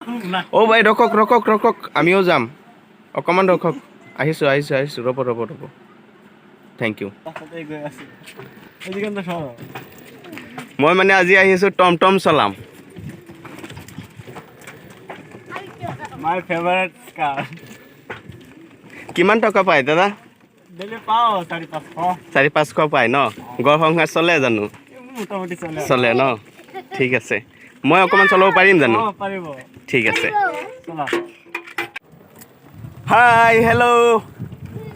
অ' ভাই, ৰখক ৰখক ৰখক, আমিও যাম। অকণমান ৰখক, আহিছোঁ আহিছোঁ আহিছোঁ, ৰ'ব ৰ'ব ৰ'ব। Thank U. ৰাস্তাতে গৈ আছো এইদিকে সৰ। মই মানে আজি আহিছোঁ টমটম চলাম। My favourite কাৰ। কিমান টকা পায় দাদা? ডেইলি পাওঁ 400-500। 400-500 পায় ন? ঘৰ সংসাৰ চলে জানো? মোটামুটি চলে। চলে ন? ঠিক আছে, মই অকণমান চলাব পাৰিম জানো? অঁ, পাৰিব। ঠিক আছে। চলা। হাই, হেল্ল',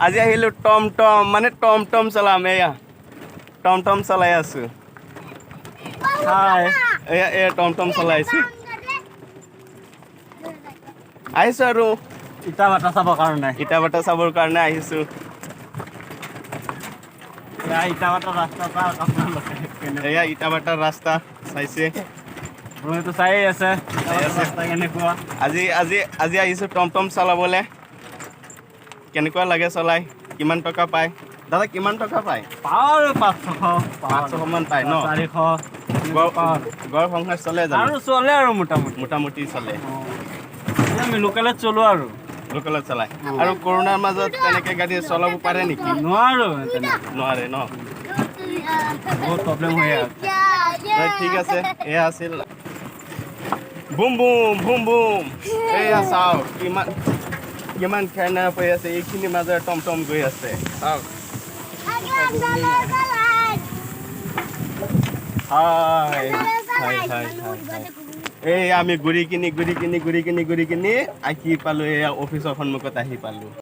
আজি আহিলোঁ টমটম, মানে টমটম চলাম। এয়া টমটম চলাই আছোঁ। হাই। এয়া এয়া টমটম চলাইছোঁ, আহিছোঁ আৰু। ইটা ভাটা চাবৰ কাৰণে। ইটা ভাটা চাবৰ কাৰণে আহিছোঁ। এয়া ইটা ভাটা ৰাস্তা চাওক আপোনালোকে কেনেকুৱা। এয়া ইটা ভাটাৰ ৰাস্তা চাইছে। আপোনালোকেতো চায়ে আছে ইটা চাই ভাটাৰ আছে। ৰাস্তা কেনেকুৱা। আজি আজি আজি আহিছোঁ টমটম চলাবলৈ। কেনেকুৱা লাগে চলাই? কিমান টকা পায় দাদা? কিমান টকা পায়? পাওঁ আৰু 500-600। 500-600 মান পায় ন? 400। ঘৰ সংসাৰ চলে জানো? আৰু চলে আৰু মোটামুটি। মোটামুটি চলে। অঁ। এই আমি লোকেলত চলো আৰু। লোকেলত চলায়। আৰু কৰোণাৰ মাজত তেনেকে গাড়ী চলাব পাৰে নেকি? নোৱাৰো তেনেকে। নোৱাৰে ন? বহুত প্ৰব্লেম হৈ আছে। হয়, ঠিক আছে। এয়া আছিল বুম বুম বুম বুম। এয়া চাওক, কিমান কিমান খেৰনা হৈ আছে। এইখিনি মাজেৰে টমটম গৈ আছে, চাওক। হাই হাই হাই হাই হাই। এই আমি ঘূৰি কিনি ঘূৰি কিনি ঘূৰি কিনি ঘূৰি কিনি আহি পালোঁ, এয়া অফিচৰ সন্মুখত আহি পালোঁ।